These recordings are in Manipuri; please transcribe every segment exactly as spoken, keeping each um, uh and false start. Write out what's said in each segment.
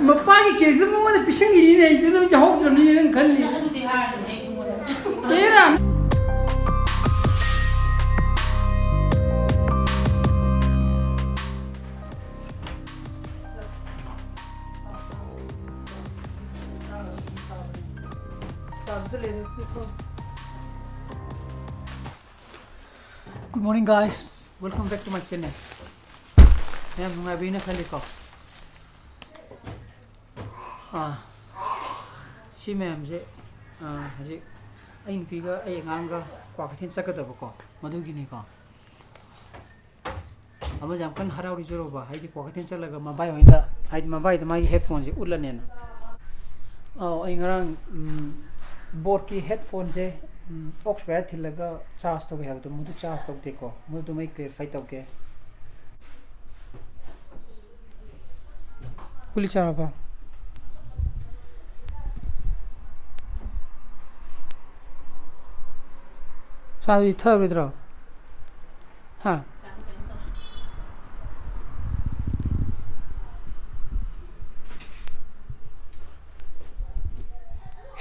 ꯃꯄꯥꯒꯤ ꯀꯦꯔꯦꯛꯇꯔ ꯃꯉꯣꯟꯗ ꯄꯤꯁꯟꯈꯤꯅꯤꯅꯦ, ꯑꯩꯗꯨ ꯑꯗꯨꯝ ꯌꯥꯍꯧꯗ꯭ꯔꯕꯅꯤꯅꯦ ꯅꯪ ꯈꯜꯂꯤ꯫ ꯑꯗꯨꯗꯤ ꯍꯥꯏꯔꯨꯅꯨꯍꯦ ꯏꯕꯨꯡꯉꯣ꯫ ꯑꯦꯔꯥ꯫ Good morning, guys. Welcome back to my channel. ꯃꯌꯥꯝ ꯅꯨꯡꯉꯥꯏꯕꯤꯅ ꯈꯜꯂꯤꯀꯣ꯫ ꯑꯥ, ꯁꯤ ꯃꯌꯥꯝꯁꯦ, ꯑꯥ, ꯍꯧꯖꯤꯛ ꯑꯩ ꯅꯨꯄꯤꯒ ꯑꯩ ꯑꯉꯥꯡꯒ ꯀ꯭ꯋꯥꯀꯩꯊꯦꯜ ꯆꯠꯀꯗꯕꯀꯣ, ꯃꯗꯨꯒꯤꯅꯤꯀꯣ꯫ ꯑꯃꯁꯦ ꯌꯥꯝ ꯀꯟꯅ ꯍꯔꯥꯎꯔꯤꯖꯔꯨꯕ, ꯍꯥꯏꯗꯤ ꯀ꯭ꯋꯥꯀꯩꯊꯦꯜ ꯆꯠꯂꯒ ꯃꯕꯥꯏ ꯍꯣꯏꯗ, ꯍꯥꯏꯗꯤ ꯃꯕꯥꯏꯗ ꯃꯥꯒꯤ ꯍꯦꯠꯐꯣꯟꯁꯦ ꯎꯠꯂꯅꯦꯅ꯫ ꯑꯧ, ꯑꯩ ꯉꯔꯥꯡ, ꯎꯝ, ꯕꯣꯠꯀꯤ ꯍꯦꯠꯐꯣꯟꯁꯦ, ꯎꯝ, ꯑꯣꯛꯁ ꯋꯥꯌꯔ ꯊꯤꯜꯂꯒ ꯆꯥꯔꯖ ꯇꯧꯒꯦ ꯍꯥꯏꯕꯗꯣ, ꯃꯗꯨ ꯆꯥꯔꯖ ꯇꯧꯗꯦꯀꯣ, ꯃꯗꯨꯗꯨꯃ ꯑꯩ ꯀ꯭ꯂꯦꯔꯤꯐꯥꯏ ꯇꯧꯒꯦ꯫ ꯒꯨꯂꯤ ꯆꯥꯔꯕꯣ? ꯆꯥꯗꯨꯗꯤ ꯊꯛꯑꯔꯣꯏꯗ꯭ꯔꯣ? ꯍꯥ?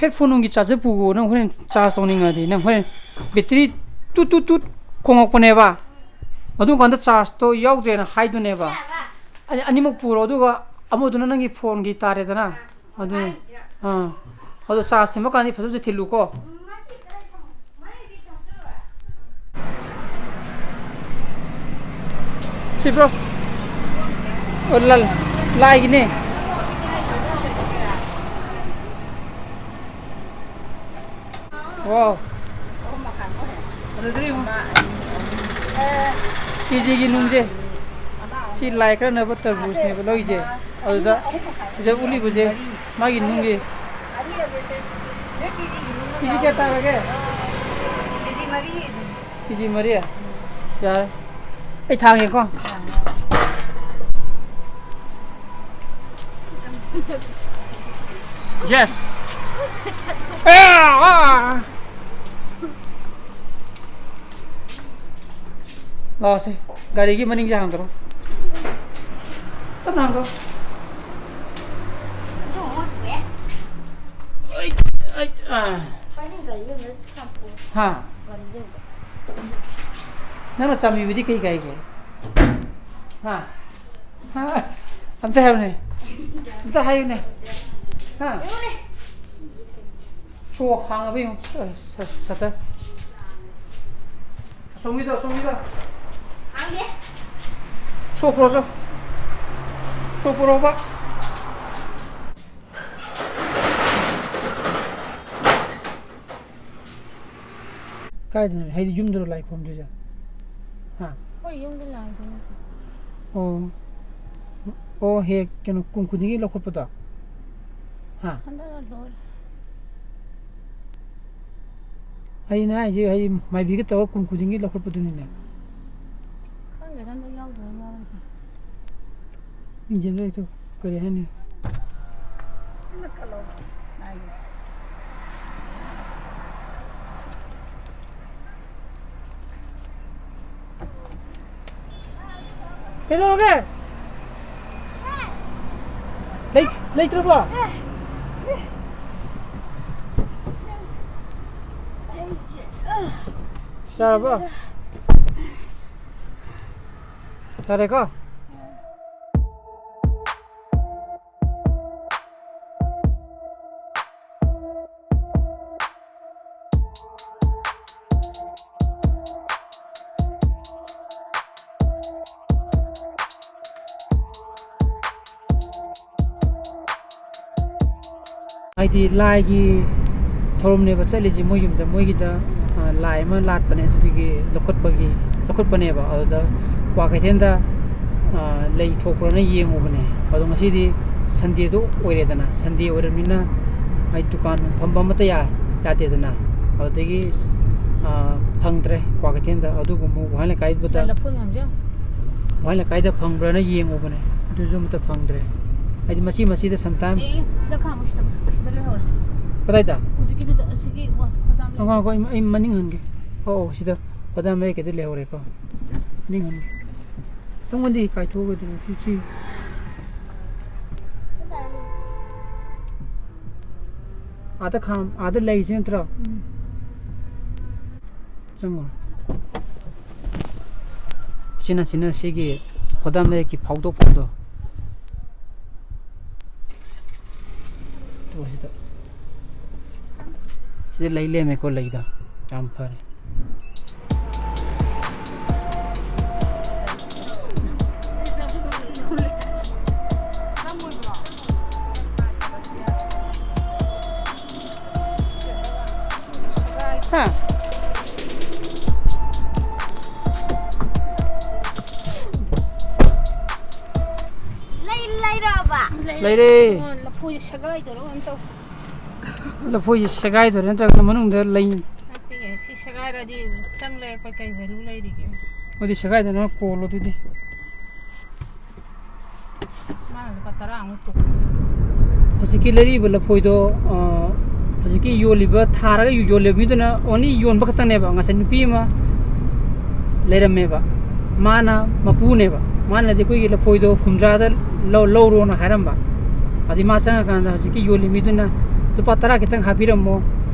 ꯍꯦꯠꯐꯣꯟ ꯅꯨꯡꯒꯤ ꯆꯥꯔꯖꯔ ꯄꯨꯈꯣ, ꯅꯪ ꯍꯣꯔꯦꯟ ꯆꯥꯔꯖ ꯇꯧꯅꯤꯡꯉꯗꯤ꯫ ꯅꯪ ꯍꯣꯔꯦꯟ ꯕꯦꯇ꯭ꯔꯤ ꯇꯨꯠ ꯇꯨꯠ ꯇꯨꯠ ꯈꯣꯡꯉꯛꯄꯅꯦꯕ, ꯑꯗꯨꯝ ꯀꯥꯟꯗ ꯆꯥꯔꯖꯇꯣ ꯌꯥꯎꯗ꯭ꯔꯦꯅ ꯍꯥꯏꯗꯨꯅꯦꯕ꯫ ꯑꯅꯤ-, ꯑꯅꯤꯃꯛ ꯄꯨꯔꯣ, ꯑꯗꯨꯒ ꯑꯃꯗꯨꯅ ꯅꯪꯒꯤ ꯐꯣꯟꯒꯤ ꯇꯥꯔꯦꯗꯅ꯫ ꯑꯗꯨ, ꯑꯥ, ꯑꯗꯣ ꯆꯥꯔꯖ ꯊꯤꯟꯕ ꯀꯥꯟꯗꯤ ꯐꯖ ꯐꯖ ꯊꯤꯜꯂꯨꯀꯣ꯫ ꯁꯤ ꯕ꯭ꯔꯣ? ꯑꯣ, ꯂ-, ꯂꯥꯏꯒꯤꯅꯦ꯫ ꯋꯥꯎ꯫ ꯐꯖꯗ꯭ꯔꯣ ꯌꯦꯡꯉꯣ꯫ ꯀꯦꯖꯤꯒꯤ ꯅꯨꯡꯁꯦ꯫ ꯁꯤ ꯂꯥꯏ ꯈꯔꯅꯕ ꯇꯔꯕꯨꯖꯅꯦꯕ ꯂꯧꯔꯤꯁꯦ꯫ ꯑꯗꯨꯗ ꯁꯤꯗ ꯎꯠꯂꯤꯕꯁꯦ ꯃꯥꯒꯤ ꯅꯨꯡꯒꯤ꯫ ꯀꯦꯖꯤ ꯀꯌꯥ ꯇꯥꯔꯒꯦ? ꯀꯦꯖꯤ ꯃꯔꯤ꯫ ꯌꯥꯔꯦ꯫ ꯑꯩ ꯊꯥꯡꯉꯦꯀꯣ꯫ Yes. ꯑꯦ, ꯑꯥ꯫ ꯂꯥꯛꯑꯣꯁꯦ꯫ ꯒꯥꯔꯤꯒꯤ ꯃꯅꯤꯡꯁꯦ ꯍꯥꯡꯗꯣꯔꯣ꯫ ꯇꯞꯅ ꯍꯥꯡꯗꯣ꯫ ꯑꯥ꯫ ꯄꯥꯏꯅꯤꯡꯗ ꯌꯨꯝꯗ ꯆꯥꯝꯊꯣꯛ꯫ ꯍꯥ? ꯒꯥꯔꯤ ꯌꯨꯝꯗ꯫ ꯅꯪꯅ ꯆꯥꯝꯕꯤꯕꯗꯤ ꯀꯩ ꯀꯥꯏꯒꯦ? ꯍꯥ? ꯍꯥ? ꯑꯝꯇ ꯍꯥꯏꯌꯨꯅꯦ꯫ ꯑꯝꯇ ꯍꯥꯏꯌꯨꯅꯦ꯫ ꯍꯥ? ꯌꯦꯡꯉꯨꯅꯦ꯫ ꯁꯣ ꯍꯥꯡꯉꯕ ꯌꯦꯡꯉꯨ꯫ ꯁ-, ꯁ-, ꯁꯇꯔ꯫ ꯑꯁꯣꯝꯒꯤꯗꯣ, ꯑꯁꯣꯝꯒꯤꯗꯣ꯫ ꯍꯥꯡꯗꯦ꯫ ꯁꯣ ꯄꯨꯔꯛꯑꯣ, ꯁꯣ꯫ ꯁꯣ ꯄꯨꯔꯛꯑꯣꯕ꯫ ꯀꯥꯏꯗꯅꯣ? ꯍꯥꯏꯗꯤ ꯌꯨꯝꯗꯔꯣ ꯂꯥꯏ ꯈꯨꯔꯨꯝꯗꯣꯏꯁꯦ? ꯍꯥ? ꯍꯣꯏ, ꯌꯨꯝꯒꯤ ꯂꯥꯏꯗꯨꯅꯤ꯫ ꯑꯣ꯫ ꯑꯣ, ꯍꯦꯛ ꯀꯩꯅꯣ ꯀꯨꯝ ꯈꯨꯗꯤꯡꯒꯤ ꯂꯧꯈꯠꯄꯗꯣ? ꯍꯥ? ꯍꯟꯗꯛꯅ ꯂꯣꯏꯔꯦ꯫ ꯑꯩꯅ ꯍꯥꯏꯁꯦ, ꯍꯥꯏꯗꯤ ꯃꯥꯏꯕꯤꯒ ꯇꯧꯔꯒ ꯀꯨꯝ ꯈꯨꯗꯤꯡꯒꯤ ꯂꯧꯈꯠꯄꯗꯨꯅꯤꯅꯦ꯫ ꯈꯪꯗꯦꯗ, ꯍꯟꯗꯛ ꯌꯥꯎꯗꯣꯏꯔ ꯌꯥꯎꯔꯣꯏꯗꯣꯏꯔ꯫ ꯏꯟꯖꯤꯟꯗꯣ ꯂꯩꯇ꯭ꯔꯣ? ꯀꯔꯤ ꯍꯥꯏꯅꯤ? ꯍꯟꯗꯛ ꯀꯠꯂꯣ꯫ ꯅꯥꯏꯗꯦ꯫ ꯀꯩꯗꯧꯔꯒꯦ? ꯂꯩ-, ꯂꯩꯇ꯭ꯔꯕꯣ? ꯌꯥꯔꯕꯣ? ꯌꯥꯔꯦꯀꯣ? ꯍꯥꯏꯗꯤ ꯂꯥꯏꯒꯤ ꯊꯧꯔꯝꯅꯦꯕ ꯆꯠꯂꯤꯁꯦ, ꯃꯣꯏ ꯌꯨꯝꯗ, ꯃꯣꯏꯒꯤꯗ, ꯑ, ꯂꯥꯏ ꯑꯃ ꯂꯥꯠꯄꯅꯦ, ꯑꯗꯨꯗꯒꯤ ꯂꯧꯈꯠꯄꯒꯤ, ꯂꯧꯈꯠꯄꯅꯦꯕ꯫ ꯑꯗꯨꯗ ꯀ꯭ꯋꯥ ꯀꯩꯊꯦꯜꯗ, ꯑ, ꯂꯩ ꯊꯣꯛꯄ꯭ꯔꯥꯅ ꯌꯦꯡꯉꯨꯕꯅꯦ꯫ ꯑꯗꯣ ꯉꯁꯤꯗꯤ ꯁꯟꯗꯦꯗꯣ ꯑꯣꯏꯔꯦꯗꯅ, ꯁꯟꯗꯦ ꯑꯣꯏꯔꯕꯅꯤꯅ ꯑꯩ ꯗꯨꯀꯥꯟ ꯐꯝꯕ ꯑꯃꯠꯇ ꯌꯥ-, ꯌꯥꯗꯦꯗꯅ꯫ ꯑꯗꯨꯗꯒꯤ, ꯑ, ꯐꯪꯗ꯭ꯔꯦ ꯀ꯭ꯋꯥ ꯀꯩꯊꯦꯜꯗ꯫ ꯑꯗꯨꯒꯨꯝꯕ ꯋꯥꯍꯦꯡ ꯂꯩꯀꯥꯏꯗꯨꯗ, ꯁꯥꯏ ꯂꯐꯨ ꯃꯌꯥꯝꯁꯦ ꯌꯦꯡꯉꯨ꯫ ꯋꯥꯍꯦꯡ ꯂꯩꯀꯥꯏꯗ ꯐꯪꯕ꯭ꯔꯥꯅ ꯌꯦꯡꯉꯨꯕꯅꯦ, ꯑꯗꯨꯁꯨ ꯑꯃꯠꯇ ꯐꯪꯗ꯭ꯔꯦ꯫ ꯍꯥꯏꯗꯤ ꯃꯆꯤ ꯃꯆꯤꯗ sometimes꯫ ꯑꯦ, ꯁꯤꯗ ꯈꯥꯝꯃꯨ, ꯁꯤꯗ, ꯁꯤꯗ ꯂꯩꯍꯧꯔꯦ꯫ ꯀꯗꯥꯏꯗ? ꯍꯧꯖꯤꯛꯀꯤꯗꯨꯗ, ꯑꯁꯤꯒꯤ ꯋꯥ-, ꯈꯨꯗꯥꯝ ꯉꯥꯏꯈꯣ, ꯉꯥꯏꯈꯣ, ꯑꯩ, ꯑꯩ ꯃꯅꯤꯡ ꯍꯟꯒꯦ꯫ ꯑꯣ, ꯑꯣ, ꯁꯤꯗ ꯈꯨꯗꯥꯝ ꯂꯩꯀꯩꯗ ꯂꯩꯍꯧꯔꯦꯀꯣ꯫ ꯃꯅꯤꯡ ꯍꯟꯒꯦ꯫ ꯇꯨꯡꯉꯣꯟꯗꯤ ꯀꯥꯏꯊꯣꯛꯑꯒ ꯑꯗꯨꯝ ꯁꯤ, ꯁꯤ꯫ ꯑꯥꯗ ꯈꯥꯝ-, ꯑꯥꯗ ꯂꯩꯁꯤ ꯅꯠꯇ꯭ꯔꯣ? ꯎꯝ꯫ ꯆꯪꯉꯣ꯫ ꯁꯤꯅ, ꯁꯤꯅ ꯁꯤꯒꯤ ꯈꯣꯗꯥꯝ ꯂꯩꯔꯛꯀꯤ ꯐꯥꯎꯗꯣꯛꯐꯝꯗꯣ꯫ ꯇꯣ ꯁꯤꯗ꯫ ꯁꯤꯗ ꯂꯩ ꯂꯩꯔꯝꯃꯦꯀꯣ, ꯂꯩꯗꯣ꯫ ꯌꯥꯝ ꯐꯔꯦ꯫ ꯍꯥ? ꯂꯩ-, ꯂꯩꯔꯛꯑꯕ? ꯂꯩꯔꯦ꯫ ꯑꯣ, ꯂꯐꯣꯏꯁꯦ ꯁꯦꯒꯥꯏꯗꯧꯔ ꯀꯩꯅꯣꯝ ꯇꯧ꯫ ꯂꯐꯣꯏꯁꯦ ꯁꯦꯒꯥꯏꯗꯣꯏꯔꯥ ꯅꯠꯇ꯭ꯔꯒꯅ ꯃꯅꯨꯡꯗ ꯂꯩ? ꯅꯠꯇꯦ, ꯁꯤ ꯁꯦꯒꯥꯏꯔꯗꯤ ꯆꯪ ꯂꯩꯔꯛꯄ ꯀꯩ value ꯂꯩꯔꯤꯒꯦ? ꯑꯗꯨꯗꯤ ꯁꯦꯒꯥꯏꯗꯅꯕ ꯀꯣꯜꯂꯣ ꯑꯗꯨꯗꯤ꯫ ꯃꯥꯅ ꯂꯨꯄꯥ ꯇꯔꯥꯃꯨꯛ ꯇꯣꯡ-, ꯍꯧꯖꯤꯛꯀꯤ ꯂꯩꯔꯤꯕ ꯂꯐꯣꯏꯗꯣ, ꯑ, ꯍꯧꯖꯤꯛꯀꯤ ꯌꯣꯜꯂꯤꯕ, ꯊꯥꯔꯒ ꯌꯣꯜꯂꯤꯕ ꯃꯤꯗꯨꯅ only ꯌꯣꯟꯕ ꯈꯛꯇꯅꯦꯕ꯫ ꯉꯁꯥꯏ ꯅꯨꯄꯤ ꯑꯃ ꯂꯩꯔꯝꯃꯦꯕ, ꯃꯥꯅ ꯃꯄꯨꯅꯦꯕ, ꯃꯥꯅꯗꯤ ꯑꯩꯈꯣꯏꯒꯤ ꯂꯐꯣꯏꯗꯣ ꯍꯨꯝꯗ꯭ꯔꯥꯗ ꯂꯧ-, ꯂꯧꯔꯣꯅ ꯍꯥꯏꯔꯝꯕ꯫ ꯑꯗꯨꯗꯤ ꯃꯥ ꯆꯪꯉꯀꯥꯟꯗ ꯍꯧꯖꯤꯛꯀꯤ ꯌꯣꯜꯂꯤ ꯃꯤꯗꯨꯅ, "ꯂꯨꯄꯥ ꯇꯔꯥ ꯈꯤꯇꯪ ꯍꯥꯞꯄꯤꯔꯝꯃꯣ,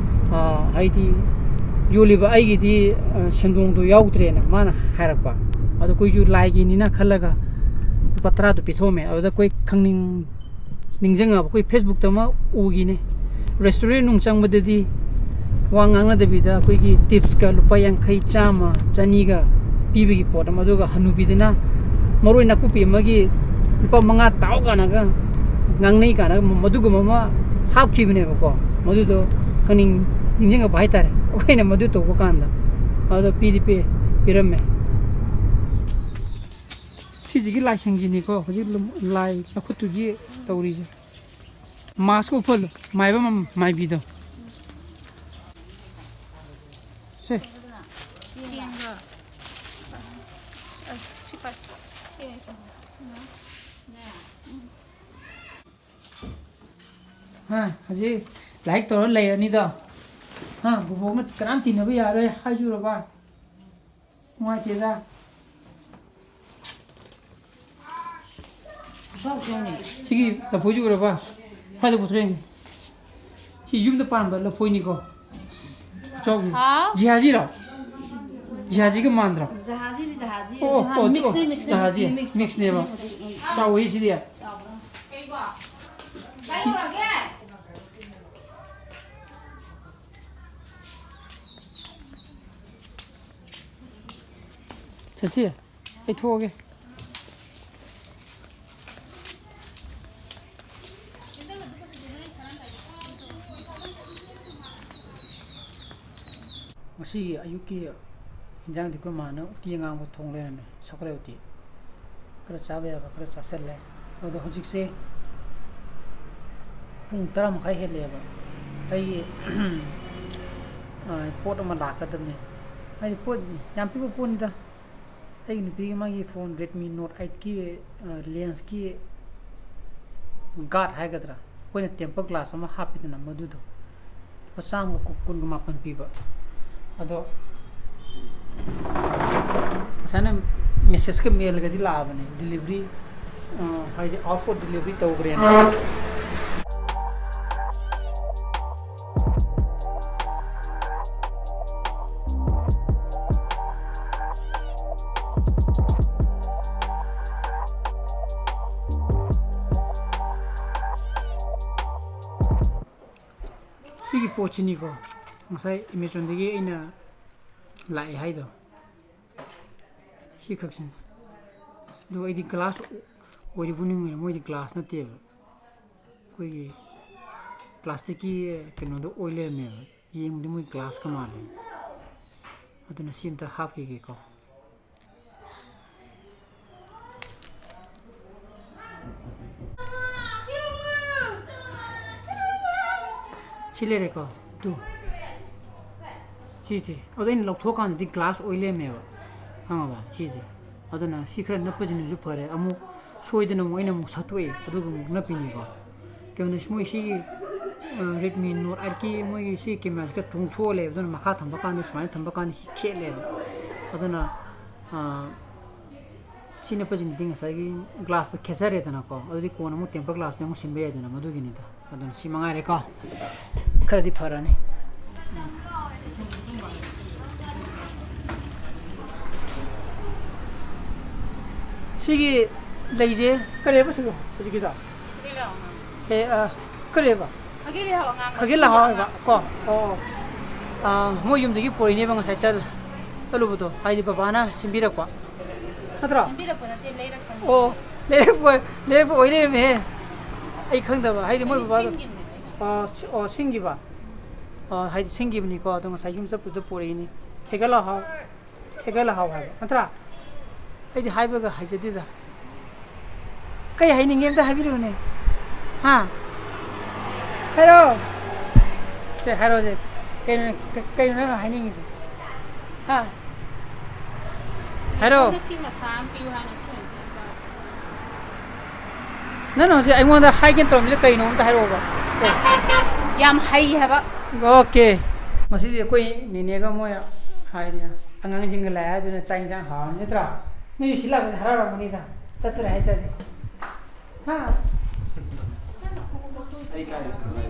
ꯑ, ꯍꯥꯏꯗꯤ ꯌꯣꯜꯂꯤꯕ ꯑꯩꯒꯤꯗꯤ, ꯑ, ꯁꯦꯟꯗꯣꯡꯗꯣ ꯌꯥꯎꯗ꯭ꯔꯦꯅ" ꯃꯥꯅ ꯍꯥꯏꯔꯛꯄ꯫ ꯑꯗꯣ ꯑꯩꯈꯣꯏꯁꯨ ꯂꯥꯏꯒꯤꯅꯤꯅ ꯈꯜꯂꯒ ꯂꯨꯄꯥ ꯇꯔꯥꯗꯣ ꯄꯤꯊꯣꯛꯑꯝꯃꯦ꯫ ꯑꯗꯨꯗ ꯑꯩꯈꯣꯏ ꯈꯪꯅꯤꯡ-, ꯅꯤꯡꯁꯤꯡꯉꯕ ꯑꯩꯈꯣꯏ Facebook-ꯇ ꯑꯃ ꯎꯈꯤꯅꯦ, restaurant ꯅꯨꯡ ꯆꯪꯕꯗꯗꯤ ꯋꯥ ꯉꯥꯡꯅꯗꯕꯤꯗ ꯑꯩꯈꯣꯏꯒꯤ tips-ꯀ ꯂꯨꯄꯥ ꯌꯥꯡꯈꯩ, ꯆꯥꯝꯃ, ꯆꯅꯤꯒ ꯄꯤꯕꯒꯤ ꯄꯣꯠ ꯑꯃ, ꯑꯗꯨꯒ ꯍꯅꯨꯕꯤꯗꯨꯅ ꯃꯔꯣꯏ ꯅꯥꯀꯨꯞꯄꯤ ꯑꯃꯒꯤ ꯂꯨꯄꯥ ꯃꯉꯥ ꯇꯥꯎ ꯀꯥꯟꯅꯒ ꯉꯥꯡꯅꯩ ꯀꯥꯟꯅꯒ ꯃꯗꯨꯒꯨꯝꯕ ꯑꯃ ꯍꯥꯞꯈꯤꯕꯅꯦꯕꯀꯣ꯫ ꯃꯗꯨꯗꯣ ꯈꯪꯅꯤꯡ-, ꯅꯤꯡꯁꯤꯡꯉꯛꯄ ꯍꯥꯏꯇꯥꯔꯦ ꯑꯩꯈꯣꯏꯅ ꯃꯗꯨ ꯇꯧꯕ ꯀꯥꯟꯗ꯫ ꯑꯗꯣ ꯄꯤꯗꯤ ꯄꯤ-, ꯄꯤꯔꯝꯃꯦ꯫ ꯁꯤꯁꯤꯒꯤ ꯂꯥꯏꯁꯪꯁꯤꯅꯤꯀꯣ ꯍꯧꯖꯤꯛ ꯂꯨꯝ-, ꯂꯥꯏ ꯂꯧꯈꯠꯇꯨꯒꯤ ꯇꯧꯔꯤꯁꯦ꯫ Mask ꯎꯞꯍꯜꯂꯨ, ꯃꯥꯏꯕ ꯃꯝ-, ꯃꯥꯏꯕꯤꯗꯣ꯫ ꯁꯦ꯫ ꯆꯦꯡꯒ꯫ ꯑ, ꯁꯤ ꯄꯥꯏ꯫ ꯍꯥ, ꯍꯧꯖꯤꯛ ꯂꯥꯏꯔꯤꯛ ꯇꯧꯔ ꯂꯩꯔꯅꯤꯗꯣ꯫ ꯍꯥ, ꯕꯣꯕꯣꯛꯅ ꯀꯅꯥꯝ ꯇꯤꯟꯅꯕ ꯌꯥꯔꯣꯏ ꯍꯥꯏꯖꯨꯔꯕ? ꯅꯨꯡꯉꯥꯏꯇꯦꯗ꯫ ꯁꯤꯒꯤ ꯂꯐꯣꯏꯁꯤ ꯎꯔꯕ? ꯁ꯭ꯋꯥꯏꯗ ꯄꯨꯊꯣꯔꯛꯏꯅꯤ꯫ ꯁꯤ ꯌꯨꯝꯗ ꯄꯥꯟꯕ ꯂꯐꯣꯏꯅꯤꯀꯣ꯫ ꯆꯥꯎꯁꯤ꯫ ꯍꯥꯎ꯫ ꯖꯤꯍꯥꯖꯤꯔꯣ? ꯖꯤꯍꯥꯖꯤꯒ ꯃꯥꯟꯗ꯭ꯔꯣ? ꯖꯍꯥꯖꯤꯅꯤ, ꯖꯍꯥꯖꯤ꯫ ꯑꯣ, ꯖꯍꯥ-, ꯑꯣ, mix ꯅꯦ, ꯑꯣ, mix ꯅꯦ, ꯖꯍꯥꯖꯤ, mix ꯅꯦ꯫ Mix ꯅꯦꯕ꯫ ꯆꯥꯎꯋꯤ ꯁꯤꯗꯤ꯫ ꯆꯥꯎꯕ꯭ꯔꯣ? ꯀꯩꯕꯣ? ꯀꯩꯗꯧꯔꯒꯦ? ꯁꯁꯤ, ꯑꯩ ꯊꯣꯛꯑꯒꯦ꯫ ꯉꯁꯤꯒꯤ ꯑꯌꯨꯛꯀꯤ ꯍꯤꯟꯖꯥꯡꯗꯤ ꯑꯩꯈꯣꯏ ꯃꯥꯅ ꯎꯇꯤ ꯑꯉꯥꯡꯕ ꯊꯣꯡ ꯂꯩꯔꯝꯃꯦ, ꯁꯒꯣꯜ ꯎꯇꯤ꯫ ꯈꯔ ꯆꯥꯕ ꯌꯥꯕ ꯈꯔ ꯆꯥꯁꯤꯜꯂꯦ꯫ ꯑꯗꯣ ꯍꯧꯖꯤꯛꯁꯦ ꯄꯨꯡ ꯇꯔꯥ ꯃꯈꯥꯏ ꯍꯦꯜꯂꯛꯑꯦꯕ꯫ ꯑꯩꯒꯤ, ꯑ, ꯄꯣꯠ ꯑꯃ ꯂꯥꯛꯀꯗꯕꯅꯦ꯫ ꯍꯥꯏꯗꯤ ꯄꯣꯠ ꯌꯥꯝ ꯄꯤꯛꯄ ꯄꯣꯠꯅꯤꯗ꯫ ꯑꯩꯒꯤ ꯅꯨꯄꯤꯒꯤ ꯃꯥꯒꯤ phone Redmi Note eight ꯀꯤ, ꯑ, lens ꯀꯤ guard ꯍꯥꯏꯒꯗ꯭ꯔꯥ, ꯑꯩꯈꯣꯏꯅ tempered glass ꯑꯃ ꯍꯥꯞꯄꯤꯗꯅ ꯃꯗꯨꯗꯣ, ꯂꯨꯄꯥ ꯆꯥꯝꯃꯒ ꯀꯨꯟꯒ ꯃꯥꯄꯟ ꯄꯤꯕ꯫ ꯑꯗꯣ ꯉꯁꯥꯏꯅ message ꯀ mail ꯒꯗꯤ ꯂꯥꯛꯑꯕꯅꯦ, delivery, ꯑ, ꯍꯥꯏꯗꯤ out for delivery ꯇꯧꯈ꯭ꯔꯦꯅ꯫ ꯁꯤꯒꯤ ꯄꯣꯠꯁꯤꯅꯤꯀꯣ, ꯉꯁꯥꯏ Amazon ꯗꯒꯤ ꯑꯩꯅ ꯂꯥꯛꯑꯦ ꯍꯥꯏꯗꯣ, ꯁꯤ ꯈꯛꯁꯤꯅꯤ꯫ ꯑꯗꯨꯒ ꯑꯩꯗꯤ glass ꯑꯣꯏꯔꯤꯕꯣꯏ ꯅꯤꯡꯉꯨꯔꯦ, ꯃꯣꯏꯗꯤ glass ꯅꯠꯇꯦꯕ, ꯑꯩꯈꯣꯏꯒꯤ plastic ꯀꯤ ꯀꯩꯅꯣꯗꯣ ꯑꯣꯏ ꯂꯩꯔꯝꯃꯦꯕ꯫ ꯌꯦꯡꯕꯗꯤ ꯃꯣꯏ glass ꯀ ꯃꯥꯜꯂꯦ꯫ ꯑꯗꯨꯅ ꯁꯤ ꯑꯝꯇ ꯍꯥꯞꯈꯤꯒꯦꯀꯣ꯫ ꯁꯤ ꯂꯩꯔꯦꯀꯣ, ꯇꯨ꯫ ꯁꯤꯁꯦ꯫ ꯑꯗꯣ ꯑꯩꯅ ꯂꯧꯊꯣꯛꯑꯀꯥꯟꯗꯗꯤ glass ꯑꯣꯏ ꯂꯩꯔꯝꯃꯦꯕ꯫ ꯈꯪꯉꯕ? ꯁꯤꯁꯦ꯫ ꯑꯗꯨꯅ ꯁꯤ ꯈꯔ ꯅꯞꯄꯁꯤꯅꯁꯨ ꯐꯔꯦ꯫ ꯑꯃꯨꯛ ꯁꯣꯏꯗꯅ ꯑꯃꯨꯛ ꯑꯩꯅ ꯑꯃꯨꯛ ꯁꯠꯇꯣꯛꯑꯦ꯫ ꯑꯗꯨꯒ ꯑꯃꯨꯛ ꯅꯞꯄꯤꯅꯤꯀꯣ꯫ ꯀꯩꯅꯣꯅꯦ, ꯃꯣꯏ ꯁꯤꯒꯤ, ꯑ, Redmi Note eight ꯀꯤ ꯃꯣꯏꯒꯤ ꯁꯤ camera ꯁꯤ ꯈꯔ ꯇꯣꯡꯊꯣꯛꯑ ꯂꯩꯕ, ꯑꯗꯨꯅ ꯃꯈꯥ ꯊꯝꯕ ꯀꯥꯟꯗ, ꯁꯨꯃꯥꯏꯅ ꯊꯝꯕ ꯀꯥꯟꯗ ꯁꯤ ꯈꯦꯠꯂꯦꯕ꯫ ꯑꯗꯨꯅ, ꯑ, ꯁꯤ ꯅꯞꯄꯁꯤꯅꯗꯤ ꯉꯁꯥꯏꯒꯤ glass ꯇꯣ ꯈꯦꯠꯆꯔꯦꯗꯅꯀꯣ, ꯑꯗꯨꯗꯤ ꯀꯣꯟꯅ ꯑꯃꯨꯛ tempered glass ꯇꯣ ꯑꯃꯨꯛ ꯁꯤꯟꯕ ꯌꯥꯏꯗꯅ, ꯃꯗꯨꯒꯤꯅꯤꯗ꯫ ꯑꯗꯨꯅ ꯁꯤ ꯃꯉꯥꯏꯔꯦꯀꯣ꯫ ꯈꯔꯗꯤ ꯐꯔꯅꯤ꯫ ꯁꯤꯒꯤ ꯂꯩꯁꯦ ꯀꯔꯤꯕ ꯁꯤꯕꯣ ꯍꯧꯖꯤꯛꯀꯤꯗꯣ? ꯈꯥꯒꯤ ꯂꯩꯍꯥꯎ ꯑꯉꯥꯡꯕ꯫ ꯑꯦ, ꯑ, ꯀꯔꯤꯕ? ꯈꯥꯒꯤ ꯂꯩꯍꯥꯎ ꯑꯉꯥꯡꯕ, ꯈꯥꯒꯤ ꯁꯤꯒꯨꯝꯕ ꯂꯩꯍꯥꯎ ꯍꯥꯏꯕ ꯑꯉꯥꯡꯕ ꯀꯣ? ꯁꯤꯒꯨꯝꯕ꯫ ꯑꯣ꯫ ꯑ, ꯃꯣꯏ ꯌꯨꯝꯗꯒꯤ ꯄꯨꯔꯛꯏꯅꯦꯕ ꯉꯁꯥꯏ ꯆꯠ-, ꯆꯠꯂꯨꯕꯗꯣ, ꯍꯥꯏꯗꯤ ꯕꯕꯥꯅ ꯁꯤꯟꯕꯤꯔꯛꯄ꯫ ꯅꯠꯇ꯭ꯔꯣ? ꯁꯤꯟꯕꯤꯔꯛꯄ ꯅꯠꯇꯦ, ꯂꯩꯔꯛꯄꯅꯤ꯫ ꯑꯣ, ꯂꯩꯔꯛꯄ, ꯂꯩꯔꯛꯄ ꯑꯣꯏ ꯂꯩꯔꯝꯃꯦꯍꯦ꯫ ꯑꯩ ꯈꯪꯗꯕ, ꯍꯥꯏꯗꯤ ꯃꯣꯏ ꯑꯩ ꯕꯕꯥꯗꯣ꯫ ꯁꯤꯡꯒꯤꯕꯅꯦ꯫ ꯑꯣ, ꯁꯤ-, ꯑꯣ, ꯁꯤꯡꯒꯤꯕ꯫ ꯑꯣ, ꯍꯥꯏꯗꯤ ꯁꯤꯡꯒꯤꯕꯅꯤꯀꯣ, ꯑꯗꯣ ꯉꯁꯥꯏ ꯌꯨꯝ ꯆꯠꯄꯗꯨꯗ ꯄꯨꯔꯛꯏꯅꯤ꯫ ꯈꯦꯒꯠ ꯂꯥꯎ ꯍꯥꯎ꯫ ꯈꯦꯒꯠ ꯂꯥꯎ ꯍꯥꯎ ꯍꯥꯏꯕ ꯅꯠꯇ꯭ꯔꯥ? ꯑꯩꯗꯤ ꯍꯥꯏꯕꯒ ꯍꯩꯖꯗꯦꯗ꯫ ꯀꯩ ꯍꯥꯏꯅꯤꯡꯉꯦ ꯑꯝꯇ ꯍꯥꯏꯕꯤꯔꯛꯎꯅꯦ꯫ ꯍꯥ? ꯍꯥꯏꯔꯛꯑꯣ꯫ ꯁꯦ, ꯍꯥꯏꯔꯛꯑꯣꯁꯦ꯫ ꯀꯩꯅꯣ, ꯀ-, ꯀꯩꯅꯣ ꯅꯪꯅ ꯍꯥꯏꯅꯤꯡꯉꯤꯁꯦ? ꯍꯥ? ꯍꯥꯏꯔꯛꯑꯣ꯫ ꯑꯩꯉꯣꯟꯗ ꯁꯤ ꯃꯁꯥ ꯑꯃ ꯄꯤꯌꯨ ꯍꯥꯏꯅ ꯁꯤ ꯑꯣꯏꯅ ꯄꯤꯕ꯫ ꯅꯪꯅ ꯍꯧꯖꯤꯛ ꯑꯩꯉꯣꯟꯗ ꯍꯥꯏꯒꯦ ꯇꯧꯔꯝꯃꯤꯗꯣ ꯀꯩꯅꯣ ꯑꯝꯇ ꯍꯥꯏꯔꯛꯑꯣꯕ꯫ ꯌꯥꯝ ꯍꯩ ꯍꯥꯏꯕ꯫ ꯑꯣꯀꯦ꯫ ꯉꯁꯤꯗꯤ ꯑꯩꯈꯣꯏ ꯅꯦꯅꯦꯒ ꯃꯣꯏ ꯍꯥꯏꯗꯤ ꯑꯉꯥꯡꯁꯤꯡꯒ ꯂꯥꯛꯑꯦ, ꯑꯗꯨꯅ ꯆꯥꯛ ꯏꯟꯁꯥꯡ ꯍꯥꯎꯔꯅꯤ ꯅꯠꯇ꯭ꯔꯥ? ꯅꯣꯏꯁꯨ ꯁꯤ ꯂꯥꯛꯄꯁꯦ ꯍꯔꯥꯎꯔꯝꯒꯅꯤꯗ, ꯆꯠꯇ꯭ꯔꯦ ꯍꯥꯏꯇꯥꯔꯦ꯫ ꯍꯥ? ꯑꯩ ꯀꯥꯏꯗ ꯁꯥꯟꯅꯔꯤ?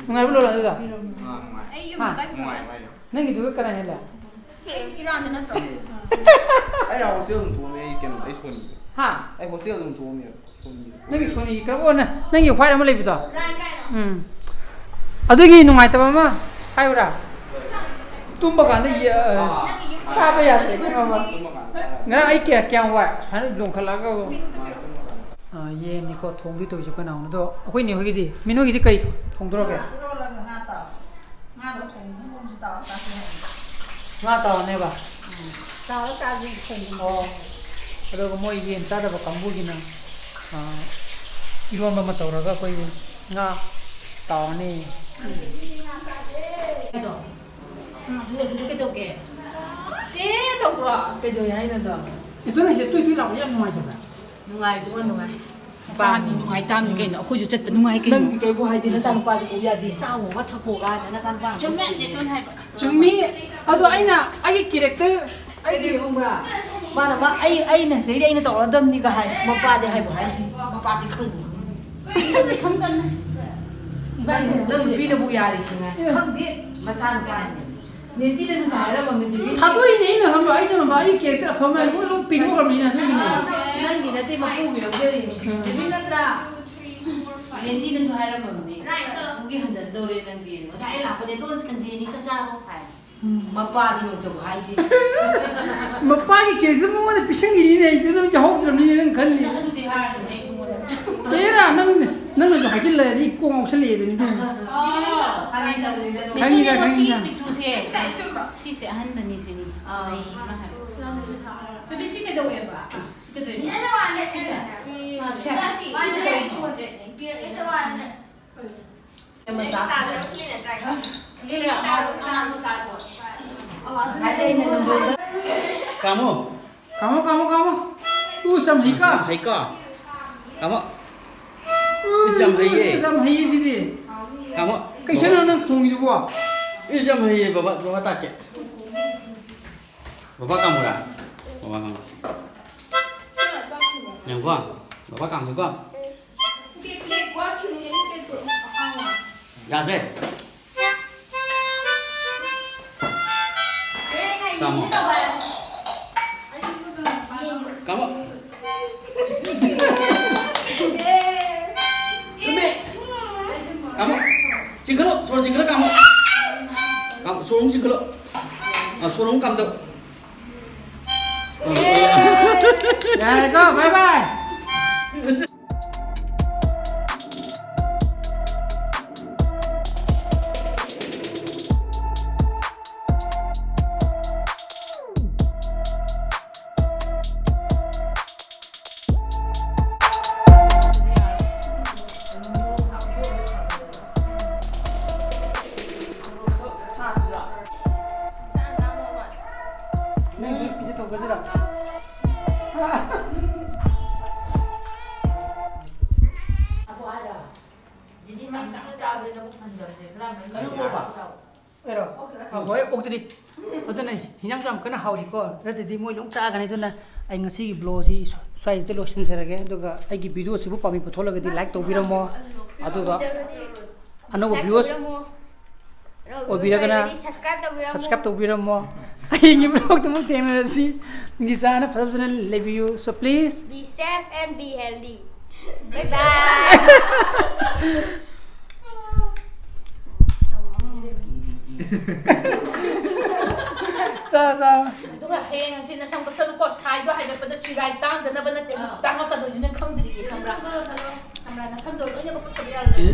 ꯅꯨꯡꯉꯥꯏꯕ꯭ꯔꯣ ꯂꯣꯂꯥ ꯑꯗꯨꯗ? ꯑꯥ, ꯅꯨꯡꯉꯥꯏ꯫ ꯑꯩ ꯌꯨꯝꯗ ꯍꯥ? ꯀꯥꯏ ꯆꯠꯈ꯭ꯔꯒꯦ? ꯅꯨꯡꯉꯥꯏ, ꯅꯨꯡꯉꯥꯏ꯫ ꯅꯪꯒꯤꯗꯨꯒ ꯀꯅꯥ ꯍꯦꯜꯂꯦ? ꯑꯩ ꯏꯔꯥꯟꯗ ꯅꯠꯇ꯭ꯔꯣ? ꯑꯩ ꯍꯣꯁꯇꯦꯜ ꯑꯗꯨꯝ ꯊꯣꯛꯑꯝꯃꯦ, ꯑꯩ ꯀꯩꯅꯣ, ꯑꯩ ꯁꯣꯅꯤ꯫ ꯍꯥ? ꯑꯩ ꯍꯣꯁꯇꯦꯜ ꯑꯗꯨꯝ ꯊꯣꯛꯑꯝꯃꯦꯕ, ꯁꯣꯅꯤ꯫ ꯅꯪꯒꯤ ꯁꯣꯅꯤ ꯀꯔꯝꯕ? ꯑꯣ, ꯅ-, ꯅꯪꯒꯤ white ꯑꯃ ꯂꯩꯕꯗꯣ? ꯎꯝ꯫ ꯑꯗꯨꯒꯤ ꯅꯨꯡꯉꯥꯏꯇꯕ ꯑꯃ ꯍꯥꯏꯌꯨꯔꯥ? ꯇꯨꯝꯕ ꯀꯥꯟꯗ ꯌꯦ-, ꯑ, ꯀꯥꯕ ꯌꯥꯗ꯭ꯔꯦ, ꯈꯪꯉꯕ? ꯉꯔꯥꯡ ꯑꯩ ꯀꯌꯥ, ꯀꯌꯥꯝ ꯋꯥꯏ? ꯁꯨꯃꯥꯏꯅ ꯂꯣꯡꯈꯠꯂꯛꯑꯒ꯫ ꯑ, ꯌꯦꯟꯅꯤꯀꯣ ꯊꯣꯡꯗꯣꯏ ꯇꯧꯔꯤꯁꯦ ꯑꯩꯈꯣꯏ ꯅꯥꯎꯅ꯫ ꯑꯗꯣ ꯑꯩꯈꯣꯏ ꯅꯦ ꯍꯣꯏꯒꯤꯗꯤ? ꯃꯤꯅꯨꯒꯤꯗꯤ ꯀꯔꯤ ꯊꯣꯡꯗꯣꯔꯒꯦ? ꯏꯔꯣꯜꯂꯒ ꯉꯥ ꯇꯥꯎ-, ꯉꯥꯗꯣ ꯊꯣꯡ-, ꯊꯣꯡꯁꯤ ꯇꯥꯎ-, ꯇꯥꯎꯁꯤ ꯍꯥꯏꯕꯅꯤ꯫ ꯉꯥ ꯇꯥꯎꯔꯅꯦꯕ? ꯎꯝ꯫ ꯇꯥꯎꯔ ꯆꯥꯁꯤ ꯊꯣꯡꯗꯣ꯫ ꯑꯣ꯫ ꯑꯗꯨꯒ ꯃꯣꯏ ꯌꯦꯟ ꯆꯥꯗꯕ ꯀꯥꯡꯕꯨꯒꯤꯅ, ꯑ, ꯏꯔꯣꯟꯕ ꯑꯃ ꯇꯧꯔꯒ ꯑꯩꯈꯣꯏ ꯉꯥ ꯇꯥꯎꯔꯅꯤ꯫ ꯑꯗꯣ, ꯑꯗꯨ, ꯑꯗꯨꯗ ꯀꯩꯗꯧꯒꯦ? ꯇꯦ ꯇꯧꯕ꯭ꯔꯣ? ꯀꯩꯗꯧꯋꯦ ꯍꯥꯏꯅꯣ ꯑꯗꯣ? ꯏꯆꯟ ꯍꯥꯏꯁꯦ ꯇꯨꯏ ꯇꯨꯏ ꯂꯥꯎꯕ ꯌꯥꯝ ꯅꯨꯡꯉꯥꯏꯖꯕ꯭ꯔꯥ? ꯅꯨꯡꯉꯥꯏꯕꯨꯡꯉꯣ, ꯅꯨꯡꯉꯥꯏ꯫ ꯅꯨꯄꯥꯗꯤ ꯅꯨꯡꯉꯥꯏ ꯇꯥꯕꯅꯤ ꯀꯩꯅꯣ, ꯑꯩꯈꯣꯏꯁꯨ ꯆꯠꯄ ꯅꯨꯡꯉꯥꯏ ꯀꯩꯅꯣ꯫ ꯅꯪꯗꯤ ꯀꯩꯕꯨ ꯍꯥꯏꯗꯦ, ꯅꯆꯥꯅꯨꯄꯥꯗꯤ ꯎ ꯌꯥꯗꯦ, ꯆꯥꯎꯑꯣꯒ ꯊꯛꯑꯣꯒ ꯍꯥꯏꯅ ꯅꯆꯥꯅꯨꯄꯥ ꯆꯨꯝꯃꯦ, ꯅꯦꯇꯣꯟ ꯍꯥꯏꯕ꯫ ꯆꯨꯝꯃꯤ꯫ ꯑꯗꯣ ꯑꯩꯅ ꯑꯩꯒꯤ character, ꯑꯩꯒꯤ ꯀꯩꯗꯧꯋꯤ ꯈꯪꯕ꯭ꯔꯥ? ꯃꯥꯅ ꯃꯥ-, ꯑꯩ, ꯑꯩꯅ ꯁꯤꯗꯩꯗꯤ ꯑꯩꯅ ꯇꯧꯔꯗꯕꯅꯤꯒ ꯍꯥꯏ, ꯃꯄꯥꯗꯤ ꯍꯥꯏꯕꯨ ꯍꯥꯏꯗꯦ, ꯃꯄꯥꯗꯤ ꯈꯪꯕ ꯈꯪꯗꯦ꯫ ꯀꯩꯅꯣ ꯈꯪꯗꯕꯅꯦ꯫ ꯅꯪ ꯅꯨꯄꯤꯅꯕꯨ ꯌꯥꯔꯤꯁꯤꯅꯦ꯫ ꯈꯪꯗꯦ, ꯃꯆꯥ ꯅꯨꯄꯥꯅꯤ꯫ ꯅꯦꯇꯤꯅꯁꯨ ꯉꯁꯥꯏ ꯍꯥꯏꯔꯝꯃꯕꯅꯤ, ꯗꯦꯕꯤ꯫ ꯊꯥꯗꯣꯛꯏꯅꯦ ꯑꯩꯅ, ꯈꯪꯕ꯭ꯔꯥ? ꯑꯩꯁꯨ ꯈꯪꯕ꯭ꯔꯥ? ꯑꯩꯒꯤ ꯀꯦꯔꯦꯛꯇꯔ ꯑꯐꯕ ꯃꯌꯥꯝ ꯂꯣꯏ ꯂꯣꯏ ꯄꯤꯊꯣꯛꯈ꯭ꯔꯕꯅꯤꯅ ꯑꯗꯨꯒꯤꯅꯦ꯫ ꯅꯪꯒꯤ ꯅꯠꯇꯦ, ꯃꯄꯨꯒꯤ ꯂꯧꯖꯔꯤꯅꯦ꯫ ꯎꯝ꯫ ꯗꯦꯕꯤ ꯅꯠꯇ꯭ꯔꯥ? ꯅꯦꯇꯤꯅꯁꯨ ꯍꯥꯏꯔꯝꯃꯕꯅꯤ꯫ ꯄꯨꯒꯤ ꯍꯟꯖꯟꯗꯧꯔꯦ ꯅꯪꯗꯤ꯫ ꯉꯁꯥꯏ ꯑꯩ ꯂꯥꯛꯄꯅꯦ, ꯇꯣꯟ ꯁꯟꯗꯦꯅꯤ, ꯆꯥꯛ ꯆꯥꯔꯣ ꯍꯥꯏ꯫ ꯎꯝ꯫ ꯃꯄꯥꯗꯤ ꯅꯣꯡꯇꯕꯨ ꯍꯥꯏꯗꯦ꯫ ꯃꯄꯥꯒꯤ ꯀꯦꯔꯦꯛꯇꯔ ꯃꯉꯣꯟꯗ ꯄꯤꯁꯟꯈꯤꯅꯤꯅꯦ, ꯑꯩꯗꯤ ꯑꯗꯨꯝ ꯌꯥꯎꯍꯧꯗ꯭ꯔꯕꯅꯤꯅꯦ, ꯅꯪ ꯈꯜꯂꯤ꯫ ꯑꯗꯨꯗꯤ ꯍꯥꯏꯔꯨꯅꯨꯍꯦ ꯏꯕꯨꯡꯉꯣ ꯅꯪꯁꯨ꯫ ꯑꯦꯔꯥ, ꯅꯪ, ꯅꯪꯅꯁꯨ ꯍꯥꯏꯖꯤꯜꯂꯛꯑꯗꯤ ꯀꯣꯛ ꯉꯥꯎꯁꯜꯂꯛꯑꯦꯗꯅ ꯏꯕꯦꯝꯃ꯫ ꯑꯣ, ꯈꯪꯉꯤ, ꯈꯪꯉꯤ, ꯈꯪꯉꯤ꯫ ꯈꯪꯉꯤꯗ, ꯈꯪꯉꯤꯗ꯫ ꯁꯤ ꯄꯤꯛꯇ꯭ꯔꯨꯁꯦ꯫ ꯁꯤꯁꯦ ꯑꯍꯟꯕꯅꯤ ꯁꯤꯅꯤ꯫ ꯑꯥ꯫ ꯆꯍꯤ ꯑꯃ ꯍꯥꯏꯕ꯫ ꯕꯦꯕꯤ, ꯁꯤ ꯀꯩꯗꯧꯋꯦꯕ? ꯁꯤ ꯀꯩꯗꯧꯋꯦꯕ? ꯁꯤꯁꯦ? ꯑꯥ, ꯁꯦ꯫ ꯁꯤ ꯀꯩꯗꯧꯋꯦꯕ? ꯀꯥꯃꯣ꯫ ꯀꯥꯃꯣ, ꯀꯥꯃꯣ, ꯀꯥꯃꯣ꯫ ꯎꯁ, ꯌꯥꯝ ꯍꯩꯀꯣ꯫ ꯍꯩꯀꯣ꯫ ꯀꯥꯃꯣ꯫ ꯎꯁ, ꯌꯥꯝ ꯍꯩꯌꯦ꯫ ꯎꯁ, ꯌꯥꯝ ꯍꯩꯌꯦ ꯁꯤꯗꯤ꯫ ꯀꯥꯃꯣ꯫ ꯀꯩꯁꯨꯅꯣ ꯅꯪ ꯊꯣꯡꯉꯤꯗꯨꯕꯣ? ꯏꯁ, ꯌꯥꯝ ꯍꯩꯌꯦ, ꯕꯕꯥ, ꯕꯕꯥ ꯇꯥꯛꯀꯦ꯫ ꯕꯕꯥ ꯀꯥꯃꯣꯔꯥ? ꯕꯕꯥ ꯀꯥꯃꯣ꯫ ꯌꯦꯡꯉꯨꯀꯣ꯫ ꯕꯕꯥ ꯀꯥꯃꯣꯀꯣ꯫ ꯌꯥꯗ꯭ꯔꯦ꯫ ꯀꯥꯃꯣ꯫ ꯀꯥꯃꯣ꯫ ꯆꯨꯝꯃꯦ꯫ ꯀꯥꯃꯣ꯫ ꯆꯤꯡꯈꯠꯂꯣ꯫ ꯁꯣꯔ ꯆꯤꯡꯈꯠꯂ ꯀꯥꯃꯣ꯫ ꯀꯥꯃꯣ, ꯁꯣꯔ ꯑꯃꯨꯛ ꯆꯤꯡꯈꯠꯂꯣ꯫ ꯑ, ꯁꯣꯔ ꯑꯃꯨꯛ ꯀꯥꯝꯗꯧ꯫ ꯌꯥꯔꯦꯀꯣ, bye bye꯫ ꯅꯪ ꯄꯤꯖꯊꯣꯛꯈ꯭ꯔꯁꯤꯔꯣ? ꯀꯩꯅꯣ ꯄꯨꯔꯛꯄ? ꯑꯩꯔꯣ? ꯑ, ꯍꯣꯏ, ꯑꯣꯛꯇ꯭ꯔꯤ꯫ ꯑꯗꯨꯅ ꯍꯤꯟꯖꯥꯡꯁꯨ ꯌꯥꯝ ꯀꯟꯅ ꯍꯥꯎꯔꯤꯀꯣ, ꯅꯠꯇ꯭ꯔꯗꯤ ꯃꯣꯏ ꯂꯣꯏ ꯆꯥꯒꯅꯤ꯫ ꯑꯗꯨꯅ ꯑꯩ ꯉꯁꯤꯒꯤ vlog ꯁꯤ ꯁ꯭ꯋꯥꯏꯁꯤꯗ ꯂꯣꯏꯁꯤꯟꯖꯔꯒꯦ꯫ ꯑꯗꯨꯒ ꯑꯩꯒꯤ video ꯁꯤꯕꯨ ꯄꯥꯝꯕꯤ ꯄꯨꯊꯣꯛꯂꯒꯗꯤ like ꯇꯧꯕꯤꯔꯝꯃꯣ꯫ ꯑꯗꯨꯒ ꯑꯅꯧꯕ Subscribe viewers ꯇꯧꯕꯤꯔꯝꯃꯣ꯫ ꯑꯅꯧꯕ ꯑꯣꯏꯕꯤꯔꯒꯅ viewers ꯑꯣꯏꯔꯒꯗꯤ subscribe ꯇꯧꯕꯤꯔꯝꯃꯣ꯫ Subscribe ꯇꯧꯕꯤꯔꯝꯃꯣ꯫ ꯍꯌꯦꯡꯒꯤ vlogꯇ ꯑꯃꯨꯛ ꯊꯦꯡꯅꯔꯁꯤ꯫ ꯅꯤꯁꯥꯅ ꯐꯖ ꯐꯖꯅ ꯂꯩꯕꯤꯌꯨ꯫ So please. Be safe and be healthy. Bye bye. ꯆꯥ ꯆꯥ꯫ ꯑꯗꯨꯒ ꯍꯌꯦꯡ ꯍꯪꯆꯤꯠ ꯅꯁꯝ ꯀꯛꯊꯠꯂꯨꯀꯣ꯫ ꯁꯥꯏꯗꯣ ꯍꯥꯏꯒꯠꯄꯗ ꯆꯤꯔꯥꯏ ꯇꯥꯡꯗꯅꯕ ꯅꯠꯇꯦ, ꯇꯥꯡꯉꯛꯀꯗꯣꯏꯅꯤ, ꯅꯪ ꯈꯪꯗ꯭ꯔꯤꯌꯦ, ꯈꯪꯕ꯭ꯔꯥ? ꯈꯪꯕ꯭ꯔꯥ? ꯅꯁꯝꯗꯣ ꯂꯣꯏꯅꯃꯛ ꯀꯛꯊꯠꯄ ꯌꯥꯔꯣꯏ꯫